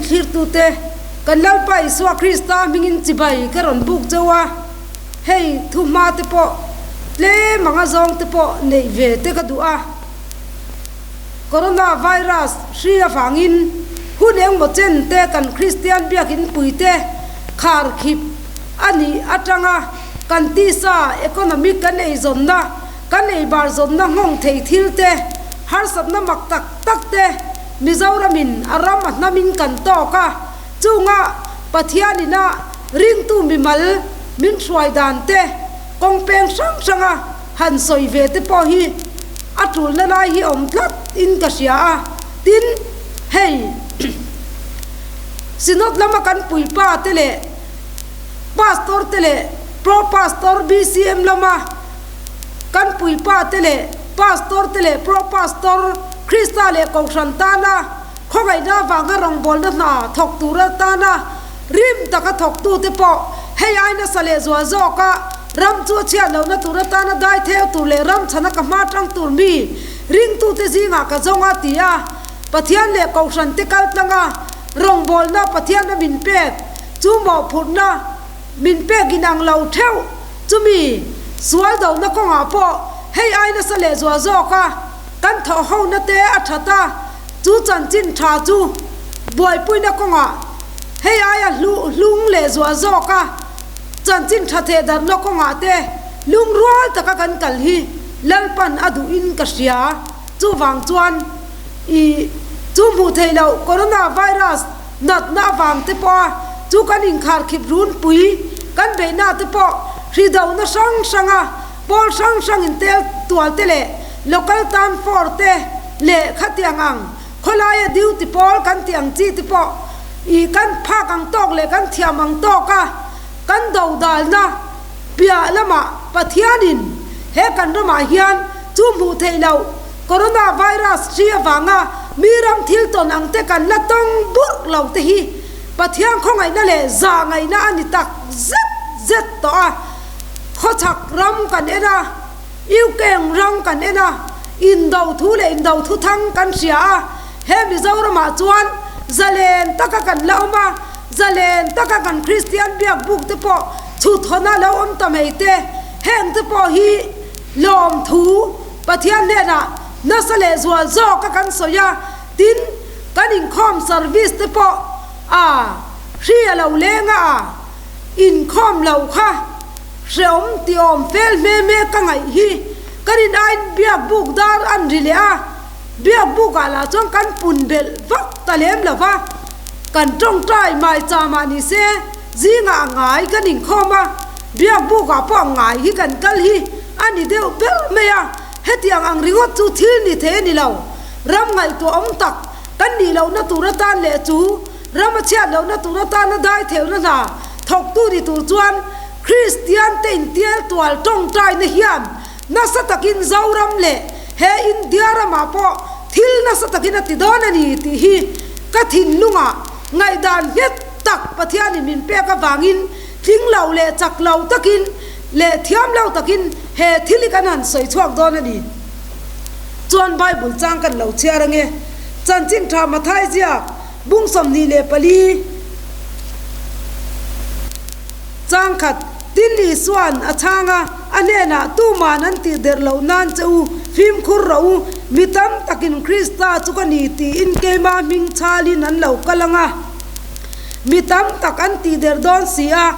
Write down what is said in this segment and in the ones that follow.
thlirtute, kan Lalpa Isua Krista hmingin chibai ka rawn buk cheu a, hei thuhma te pawh tlem anga zawng te pawh neih ve te ka duh a. Corona virus hri avangin hun engmaw chen te kan Kristian biakin puite khar khip a nih atanga kan tisa economic kan eizawnna kan eibar zawnna nghawng thei thil te harsatna mak tak tak te Mizoramin a ram a hnamin kan tawk a, chunga Pathianina ringtu mimal min hruai dan te kawng peng hrang hranga han sawi ve te pawh hi a tulna lai hi awm tlat in ka hria a, tin hei Synod lama kan puipa te leh Pastor te leh Pro Pastor BCM lama kan puipa te leh Pastor te leh Pro Pastor Krista leh Kohhran tana khawngaihna avanga rawngbawlna hna thawk tur atana rim taka thawktute pawh hei ai nasa leh zual zawka ram chu a chhiat lohna tur atana dai theu tur leh ram chhana ka hma tang tur mi ringtute zingah ka zawng a ti a. Pathian leh Kohhran te kal tlanga rawngbawlna Pathianna min pek chu mawhphurhna min pek inang lo theuh chumi sual dohna kawngah pawh hei ai nasa leh zual zawka Kan thawh hona te a that a, chu chanchin tha chu buaipuina kawngah hei aia hlung leh zual zawk a, chanchin tha theh darhna kawngah te lungrual taka kan kal hi Lalpan a duhin ka hria. Chuvang chuan i chu hmuh theih loh Corona virus natna avang te pawha chu kan inkharkhip runpui kan beihna te pawh hridohna hrang hranga Pawl hrang hrang in tel tual te leh local tan for te leh khatiang ang khawlaia duty pawl kan tih ang chi te pawh i kan phak ang tawk leh kan thiam ang tawk a kan do dalna piah lamah Pathianin he kan ramah hian chu hmuh theih loh Corona virus hri avanga mi ram thil tawn ang te kan la tawng burh lo te hi Pathian khawngaihna leh zahngaihna a ni tak zet zet tawh a. Khawchhak ram kan en a, Ukraine ram kan en a, indo thu leh indo thuthang kan hria a, he Mizoramah chuan zalen taka kan la awm a, zalen taka kan Kristian biak buk te pawh chhuthawn a lo awm ta mai te, heng te pawh hi lawmthu Pathian hnenah nasa leh zual zawka kan sawi a, tin kan inkhawm service te pawh a hri a lo leng a. Inkhawm lo kha hreawm ti awm fel hme hme ka ngaih hi ka rin aiin biak buk dar an ri leh a, biak buk ah lah chuan kan pun belh vak ta lem lo va, kan tawngtai mai cham ah ni se zingah a ngai kan inkhawm a, biak buk ah pawh a ngai hi kan kal hi a ni deuh ber mai a, hetiang ang ringawt chu thil ni thei a ni lo, ram ngaihtuah awm tak kan nih lohna tur atan leh chu. Ram a chhiat lohna tur atana dai theihna hna thawktu ni tur chuan Kristian te intial tual tawngtaina hian nasa takin Zoram leh he India ramah pawh thil nasa takin a ti dawn a ni tih hi ka thinlungah ngaihdan nghet tak Pathianin min pek avangin tling lo leh chak lo takin leh thiam lo takin he thil hi kan han sawi chhuak dawn a ni. Chuan Bible chang kan lo chhiar ange. Chanchin tha Mathai ziak bung 24 chang khat tin Isua'n a chhang a, a hnenah tuman an tih der loh nan che u, fimkhur rawh u, mi tam takin Krista chu ka ni tiin keimah hming chhalin an lo kal ang a, mi tam tak an tih der dawn si a,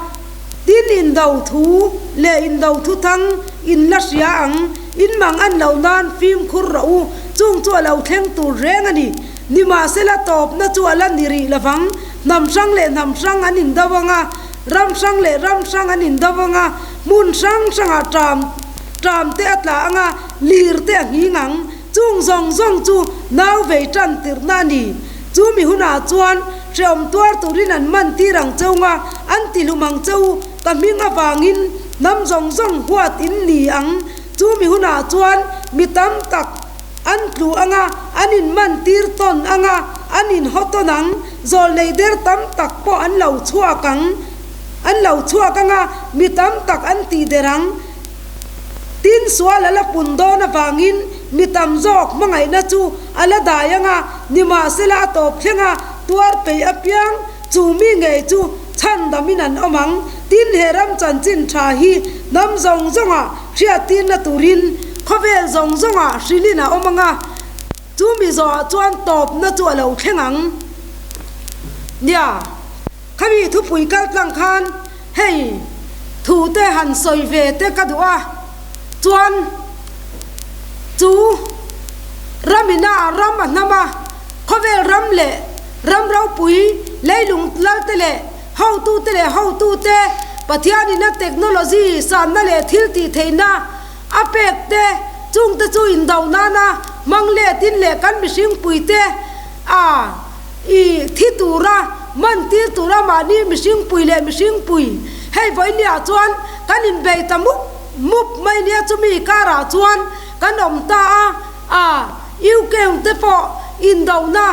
tin indo thu leh indo thuthang in la hria ang, in mang an loh nan fimkhur rawh u, chung chu a lo thleng tur reng a ni. Nimahsela tawpna chu a la ni rih lovang, hnam hrang leh hnam hrang an indo ang a, ram hrang leh ram hrang an indo ang a, hmun hrang hrangah ṭam ṭam te a tla ang a, lir te a nghing ang. Chung zawng zawng chu nau vei ṭan tirhna a ni. Chu mi hunah chuan hrehawm tuar turin an man tir ang cheu nga, an ti hlum ang cheu, ka hming avangin hnam zawng zawng huat in ni ang. Chu mi hunah chuan mi tam tak. An tlu ang a, an inman tir tawn ang a, an inhaw tawn ang, zawlnei der tam tak pawh an lo chhuak ang, an lo chhuak ang a, mi tam tak an tih der ang. Tin, sual a la pun dawn avangin mi tam zawk hmangaihna chu a la dai ang a, nimahsela a tawp thleng a. tuar peih apiang chu mi ngei chu chhandamin an awm ang. Tin, he ram chanchin tha hi hnam zawng zawngah hriattirna turin khawvel zawng zawngah hrilhin a awm ang a, chu mi zawhah chuan tawpna chu a lo thleng ang. Nia, khami thupui kaltlang khan hei thute han sawi ve te ka duh a, chuan chu ramina a ram a hnam a, khawvel ram leh ram ropui leilung lalte leh hotute leh hotute Pathianina technology sanna leh thil tih theihna a pek te chungte chu indo nana hmang letin leh kan mihringpuite a i thi tura man tir tura mahni mihringpui leh mihringpui hei vawinia chuan kan inbei ta mup mup mai nia chumi karah chuan kan awm ta a a Ukraine te pawh indona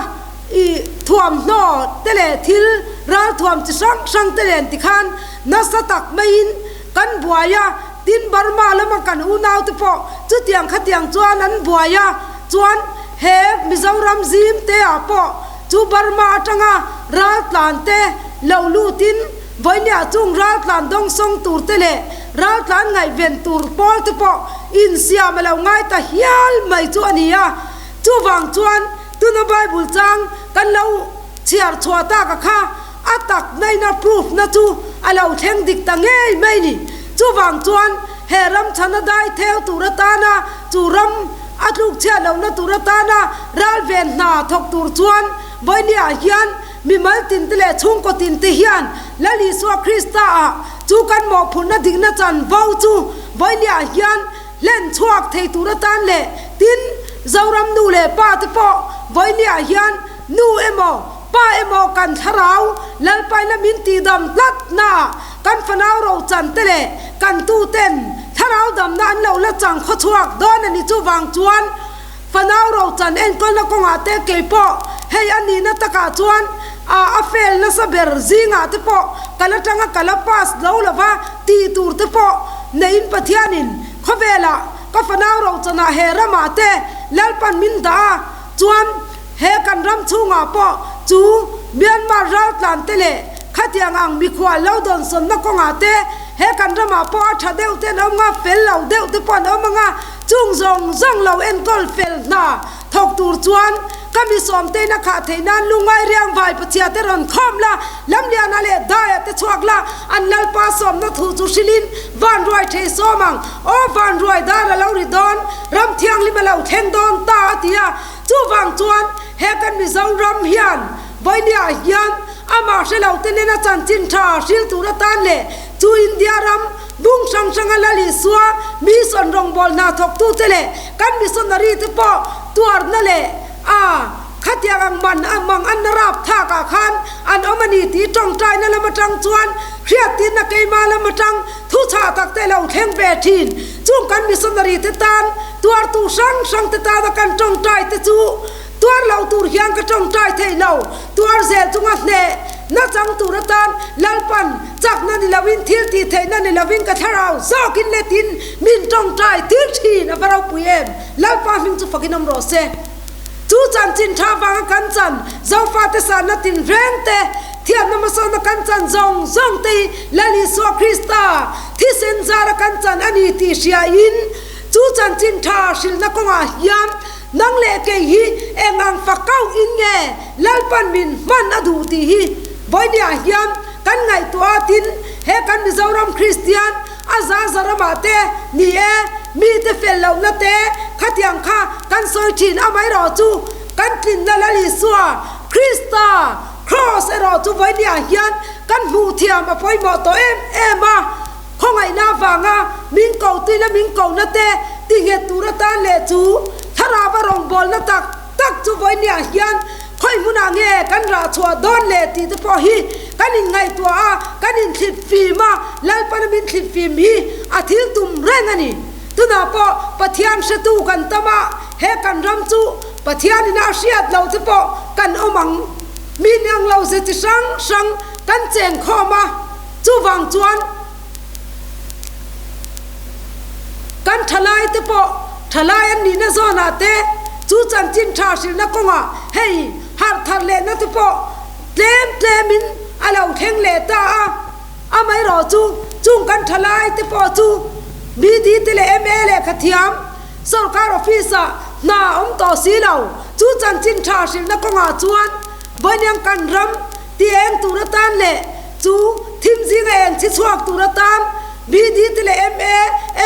i thuamhnaw te leh thil ralthuam chi hrang hrang te nen tikhan nasa tak maiin kan buai a, tin Burma lama kan unau te pawh chutiang khatiang chuan an buai a, chuan he Mizoram zim te ah pawh chu Burma atanga raltlan te lo lutin vawinia chung raltlan dawngsawng tur te leh raltlan ngaihven tur pawl te pawh insiam a lo ngai ta hial mai chu a ni a. Chuvang chuan tuna Bible chang kan lo chhiar chhuah tak a kha a tak naina proof na chu a lo thleng dik ta ngei mai ni. Chuvang chuan he ram chhana dai theu tur atana chu ram a tluk chhiat lohna tur atana ral ven hna thawk tur chuan vawinia hian mimal tinte leh chhungkaw tinte hian Lal Isua Krista ah chu kan mawhphurhna dikna chanvo chu vawinia hian hlen chhuak thei tur atan leh tin Zoram nu leh pa te pawh vawinia hian nu emaw pa emaw kan thlarau Lalpaina min tihdam tlat naah kan fanau rochan te leh kan tu ten thlarau damna an lo la chang khaw chhuak dawn a ni chuvang chuan fanau rochan enkawlna kawngah te kei pawh hei a nihna takah chuan a a fail nasa ber zingah te pawh ka la tanga ka la pass lo lova tih tur te pawh neiin Pathianin khawvelah ka fanau rochanah he ramah te Lalpan min dah a chuan He kan ram chhungah pawh chu Myanmar raltlan te leh khatiang ang mikhual lo dawnsawnna kawngah te he kan ramah pawh a tha deuh te an awm anga, fel lo deuh te pawh an awm anga, chung zawng zawng lo enkawl fel hna thawk tur chuan ka mi sawmtein a khah theih nan lungngai riang vai pachhia te rawn khawm la, Lamliana leh Daia te chhuak la, an Lalpa sawmna thu chu hrilhin van ruai thei sawm ang, aw van ruai dar a lo ri dawn, ram thianghlim a lo thleng dawn ta a ti a. Chuvang chuan he kan Mizoram hian vawinia hian amah hre lo te nena chanchin tha hril tur atan leh chu India ram bung hrang hranga Lal Isua mission rawngbâwl hna thawktute leh kan missionary te pawh tuarna leh a khatiang ang man a mang an na rap thak ah khan an awm a ni tih tawngtaina lam atang chuan hriattirna keima lam atang thu chhah tak te lo thleng ve thin. Chung kan missionary te tan Tuartu hrang hrang te tana kan tawngtai te chu tuar lo tur hian ka tawngtai thei lo. Tuar zel chunga hneh na chang tur atan Lalpan chakna ni loin thil tih theihna ni loin ka thlarau zawkin letin min tawngtai tir thin a va ropui em. Lalpa hming chu fakin awm rawh se. Chu chanchin tha vanga kan chan Zofate sanna tinreng te, thiamna hmasawnna kan chan zawng zawng te hi Lal Isua Krista thisen zara kan chan a ni tih hriain, Chu chanchin tha hrilhna kawngah hian nang leh kei hi eng ang fak kau in nge Lalpan min hman a duh tih hi vawinia hian kan ngaihtuah a tin he kan Mizoram Kristian a za za ramah te ni e mite fel lohna te khatiang kha kan sawi thin amaherawh chu kan tlinna Lal Isua Krista Kraws erawh chu vawinia hian kan hmuh thiam a pawimawh tawh em em a. Khawngaihna avanga min ko tuina min kohna te tinghet tur atan leh chu thlarau a rawngbawlna tak tak chu vawinia hian khawi hmunah nge kan rah chhuah dawn leh tih te pawh hi kan inngaihtuah a, kan inthlip fim a, Lalpana min thlip fim hi a thil tum reng a ni. Tunah pawh Pathian hretu kan tam a, he kan ram chu Pathianin a hriat loh te pawh kan awm ang. Mi niang lo ze chi hrang hrang kan chengkhawm a. Chuvang chuan kan thalai te pawh thalai an nihna zawnah te chu chanchin tha hrilhna kawngah hei harh thar lehna te pawh tlem tlemin a lo thleng leh ta a. Amaherawh chu chung kan tha lai te pawh chu BD te leh MA lehkha thiam sorkar office ah hna a awm tawh si lo. Chu chanchin tha hrilhna kawngah chuan Vawiiniang kan ram ti eng tur atan leh chu thim zinga eng chhi chhuak tur atan BD te leh MA,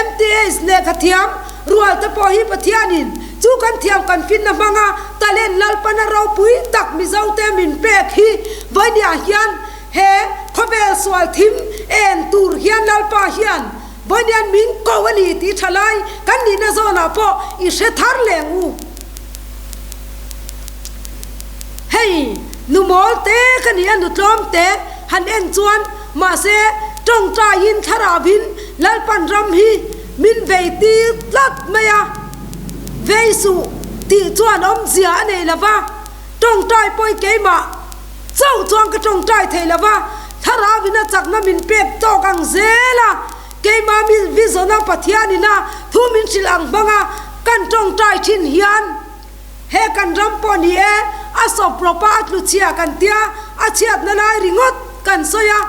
MTH lehkha thiam rual te pawh hi Pathianin chu kan thiam kan finna hmanga talent Lalpana ropui tak Mizo te min pek hi Vawiiniah hian He khawvel sual thim en tur hian Lalpa hian Vawiinian min ko a ni tih tha lai kan nihna zawnah pawh i hre thar leng u. Hei nu mawl te ka ni a nu tlawm te han en chuan mahse tawngtaiin thlarauin Lalpan ram hi min vei tir tlat mai a, vei suh tih chuan awmzia a nei lova tawngtai pawh i keimah Chauh chuan ka tawngtai thei lo va, Thlarauin a chakna min pek tawk ang zel a, keimah mi vision a Pathian ina thu min hrilh ang hmanga kan tawngtai thin hian he kan ram pawh ni e, a sawp rawp a, a tlu chhia kan tia, a chhiatna lai ringawt kan sawi a,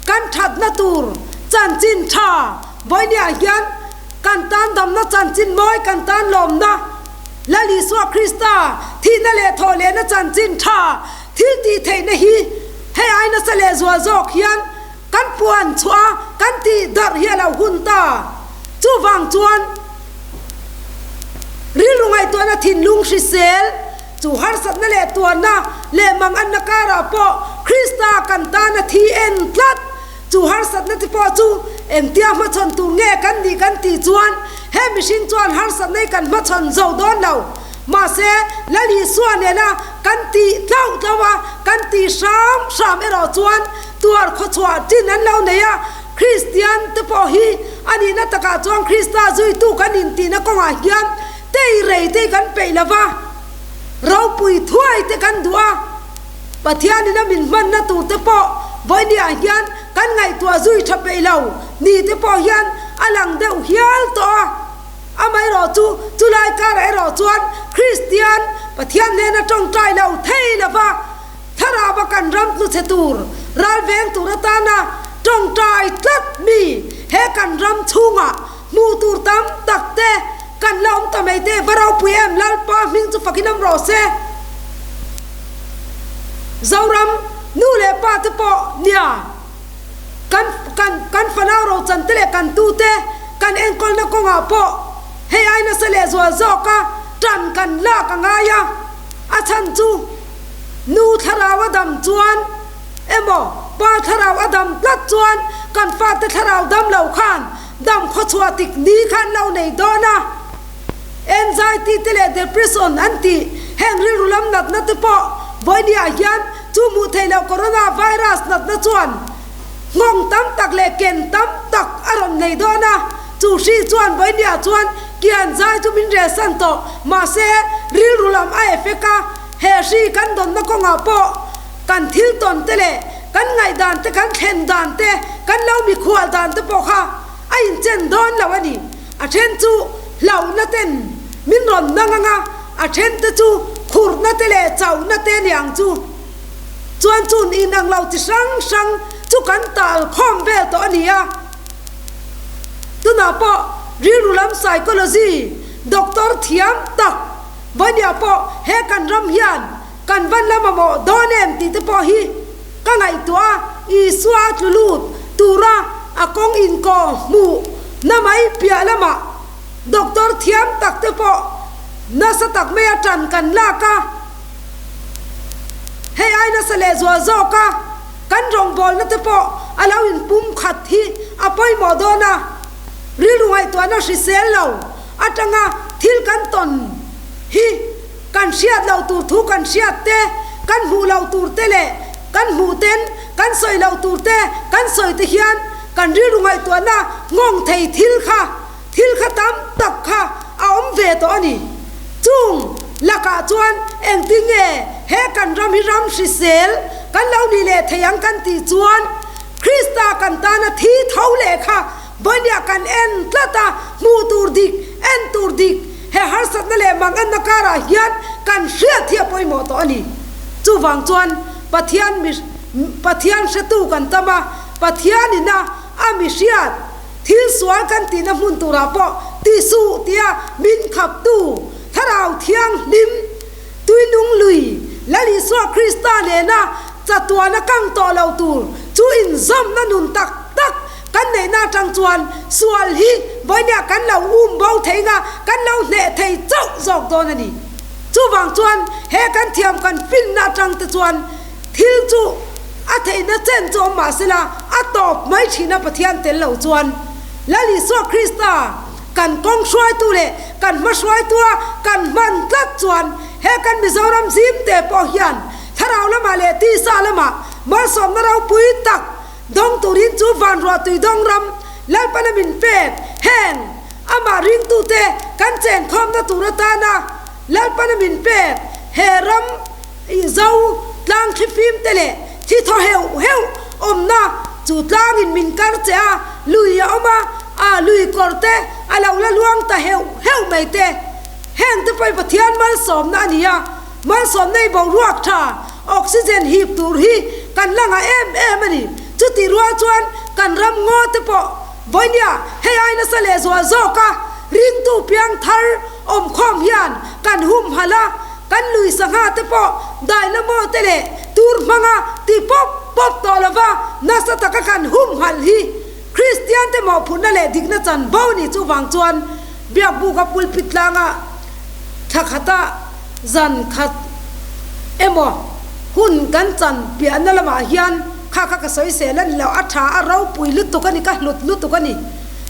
kan thatna tur chanchin tha vawinia hian kan tan damna chanchin mawi kan tan lawmna Lal Isua Krista thihna leh thawh lehna chanchin tha thil tih theihna hi hei ai nasa leh zual zawk hian kan puan chhuah a, kan tih darh hi a lo hun ta. Chuvang chuan rilru ngaihtuahna thinlung hrisel chu harsatna leh tuarna leh manganna karah pawh Krista kan tana thi en tlat. Chu harsatna te pawh chu engtia hmachhawn tur nge kan nih kan tih chuan he mihring chuan harsatna hi kan hmachhawn zo dawn lo. Mahse, Lal Isua nena kan tih tlauh tlauh a, kan tih hram hram erawh chuan tuar khawchhuah chin an lo nei a, Kristian te pawh hi a nihna takah chuan Krista zuitu kan intihna kawngah hian tei rei te hi kan peih lo va, ropui thuai te kan duh a. Pathianin a min hmanna tur te pawh vawinia hian kan ngaihtuah zui tha peih lo ni te pawh hian a lang deuh hial tawh a. Amaherawh chu chulai karah erawh chuan Kristian Pathian hnena tawngtai lo thei lova thlarau a kan ram tluchhe tur ral veng tur atana tawngtai tlat mi he kan ram chhungah hmuh tur tam tak te kan la awm ta mai te va ropui em Lalpa hming chu fakin awm rawh se. Zoram nu leh pa te pawh nia kan kan kan fanau rochan te leh kan tu te kan enkawlna kawngah pawh hei ai nasa leh zual zawk a tan kan lak a ngai a, a chhan chu nu thlarau a dam chuan emaw pa thlarau a dam tlat chuan kan fate thlarau dam lo khan dam khawchhuah tik ni khan lo nei dawn a. Anxiety te leh depression an tih heng rilru lam natna te pawh vawinia hian chu hmuh theih loh corona virus natna chuan nghawng tam tak leh ken tam tak a rawn nei dawn a, chu hri chuan vawinia chuan kian zai chu min relsan tawh mahse rilru lam a effect a, he hri kan dawnna kawngah pawh kan thil tawn te leh kan ngaihdan te kan thlen dan te kan lo mikhual dan te pawh kha a inchen dawn lo a ni. A then chu hlauhna ten min rawn nang ang a, a then te chu khurhna te leh chauhna te ni ang chu. Chuan chun in ang lo chi hrang hrang chu kan tal khawm vel tawh a ni a. Tunah pawh rilru lam psychology doctor thiam tak Vawnia pawh he kan ram hian kan van la mamawh dawn em tih te pawh hi Ka ngaihtuah a, Isua a tlu lut tura a kawng inkaw hmuh na mai piah lamah doctor thiam tak te pawh nasa tak maia tan kan lak a, hei ai nasa leh zual zawk a, kan rawngbawlna te pawh a lo inpum khat hi a pawimawh dawn a, rilru ngaihtuahna hrisel lo atanga thil kan tawn hi. Kan hriat loh tur thu kan hriat te, kan hmuh loh tur te leh kan hmuh ten kan sawi loh tur te kan sawi te hian kan rilru ngaihtuahna nghawng thei thil kha thil kha tam tak kha a awm ve tawh a ni. Chung lakah chuan engtin nge he kan ram hi ram hrisel kan lo nih leh thei ang kan tih chuan Krista kan tana thi tho leh kha Vawinia kan en tlat a, hmuh tur dik, en tur dik, he harsatna leh manganna karah hian kan hriat hi a pawimawh tawh a ni. Chuvang chuan Pathian mi Pathian hretu kan tam a, Pathian ina a mi hriat thil sual kan tihna hmun turah pawh ti suh tia min khaptu Thlarau Thianghlim Tuinung lui Lal Isua Krista nena chatuana kang tawh lo tur chu inzawmna nun tak tak kan neihna atang chuan sual hi vawinia kan lo um bo thei nga kan lo hneh thei chauh zawk dawn a ni. Chuvang chuan he kan thiam kan finna atang te chuan thil chu a theihna chen chu awm mah sela a tawp mai thin a Pathian tel lo chuan Lal Isua Krista kan kawng hruaitu leh kan hma hruaitua kan hman tlat chuan he kan Mizoram zim te pawh hian thlarau lamah leh tisa lamah malsawmna ropui tak dawng turin chu vanruah tui dawng ram Lalpana min pek heng amah ringtute kan chenkhawmna tur atana Lalpana min pek he ram i zo tlang thlifim te leh thi thaw heuh heuh awmna chu tlangin min kar che a, lui a awm a, a lui kawr te a lo la luang ta heuh heuh mai te. Heng te pawhin Pathian malsawmna a ni a, malsawmna i boruak tha, oxygen hip tur hi kan la ngah em em a ni. Chutih rual chuan kan ram ngaw te pawh vawinia hei ai nasa leh zual zawk a, ringtu piang thar awmkhawm hian kan humhalh a, Kan lui sangha te pawh dynamo te leh tur hmanga ti pawp pawp tawh lova nasa taka kan humhalh hi Kristian te mawhphurhna leh dikna chanvo ni chuvang chuan Biakbuka pulpit tlanga thla khata zan khat emaw hun kan chan piahna lamah hian kha kha ka sawi sel a ni lo, a tha a ropui lutuk a ni, ka hlut lutuk a ni.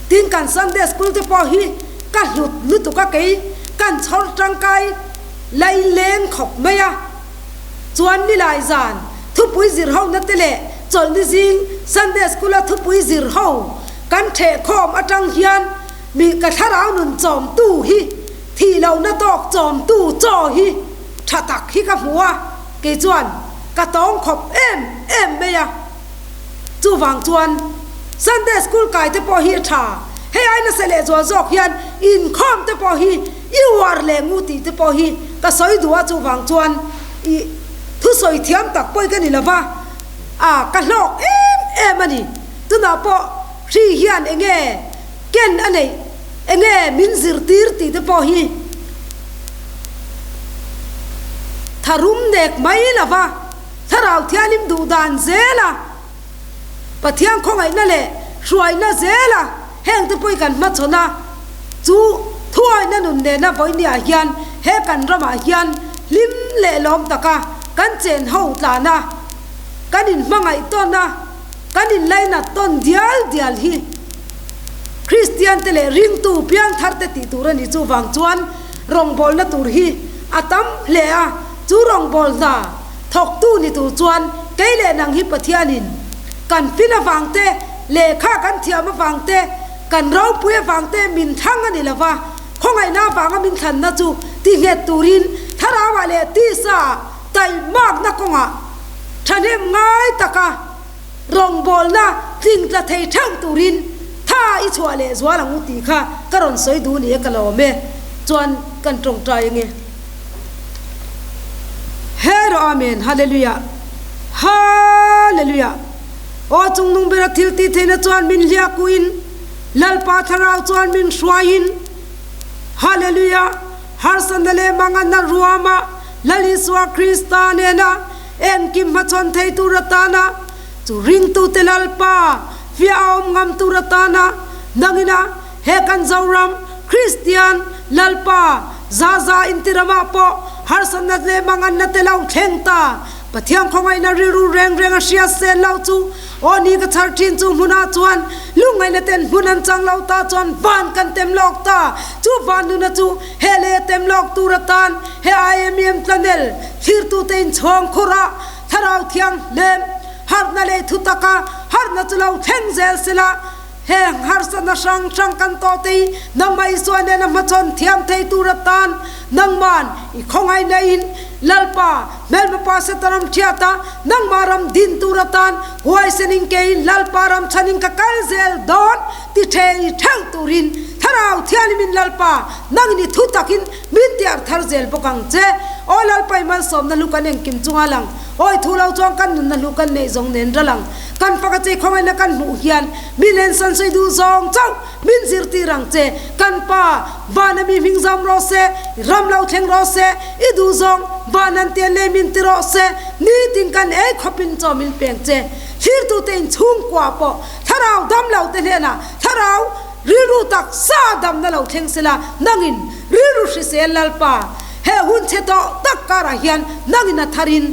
Tin kan Sunday school te pawh hi Ka hlut lutuk a kei kan chhawr tangkai lai leng khawp mai a, chuan nilai zan thupui zir ho na te leh chawlhni zing Sunday school a thupui zir ho kan theh khawm atang hian mi ka thlarau nun chawm tu hi thih lo na tawk chawm tu chaw hi tha tak hi ka hmu a, kei chuan ka tawng khawp em em mai a. Chuvang chuan Sunday school kai te pawh hi a tha, hei ai nasa leh zual zawk hian inkhawm te pawh hi i uar leh ngu tih te pawh hi ka sawi duh a, chuvang chuan i thusawi thiam tak pawi ka ni lova, a ka hlawk em em a ni. Tunah pawh hri hian enge ken a neih, enge min zirtir tih te pawh hi tharum nek mai lova. Thlarau Thianghlim duh dan zela Pathian khawngaihna leh hruaina zela hengte pawh hi kan hmachhawn a, chu thuawihna nun nena vawinia hian he kan ramah hian hlim leh lawm taka kan chen ho tlan a, kan inhmangaih tawn a, kan inlainat tawn dial dial hi Kristiante leh ringtu piangtharte tih tur a ni. Chuvang chuan rawngbawlna tur hi a tam hle a. Chu rawngbâwl hna thawktu ni tûr chuan kei leh nang hi Pathianin kan fin avâng te, lehkha kan thiam avâng te, kan ropui avâng te min thlang a ni lo va, khawngaihna avânga min thlanna chu ti nghet tûrin Thlarauah leh tisa-ah taihmâkna kawngah thahnem ngai taka rawngbâwlna tling tla thei theuh tûrin tha i chhuah leh zual ang u tih kha ka rawn sawi duh ni e ka lâwm e. Chuan kan tawngtai ange. Hero Amen Hallelujah Hallelujah Aw chungnung bera thil tih theihna chuan min hliahkuhin Lalpa thlarau chuan min hruaiin Hallelujah Harsatna leh manganna ruama Lal Isua Krista nena engkim hmachhawn thei tur atana chu ringtute Lalpa fiah a awm ngam tur atana nangina He kan Zoram Kristian Lalpa za za intiramah pawh harsatna leh manganna te lo thleng ta. Pathian khawngaihna rilru reng reng a hria sel lo chu aw ni ka chhar thin chu hmunah chuan lungngaihna ten hmun an chang lo ta chuan van kan tem lawk ta. Chu van nuna chu he leh a tem lawk tur atan he IMEM tlanel thlirtute inchhawng khurah Thlarau Thianghlim harhna leh thutaka harhna chu lo thleng zel sela. Heng harsatna hrang hrang kan tawh te hi nangmah Isua nena hmachhawn thiam thei tur atan nangman i khawngaihna in Lalpa hmelma pa Satan ram thiat a, nangmah ram din tur atan huaisen in ke in Lalpa ram chhan in ka kal zel dawn ti the i theuh turin Thlarau Thianghlim in Lalpa nangin i thu takin min tiar thar zel bawk ang che. Aw Lalpa i malsawmna lu kan engkim chunga lang. Awi thu lo chuan kan nunna hlu kan neih zawng nen ral ang. Kan fak a che khawngaihna kan hmuh hian min ensan sawi duh zawng chauh min zirtir ang che. Kan Pa, van a mi hming zam rawh se, ram lo thleng rawh se, i duh zawng van an tian leh min ti rawh se, nitin kan ei khawpin chaw min peng che. Thlirtute inchhungkua pawh thlarau dam lo te hnenah thlarau rilru taksa damna lo thleng sela, nangin rilru hrisel Lalpa, he hun chhe tawh tak karah hian nangin a tharin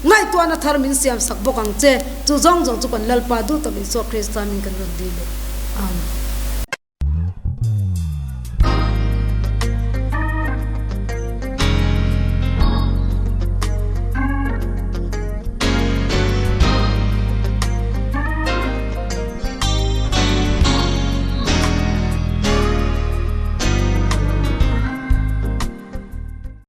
ngaihtuahna thar min siam sak bawk ang che. Chu zawng zawng chu kan Lalpa duh tak Isua Krista min kan rawn dil e. Amen.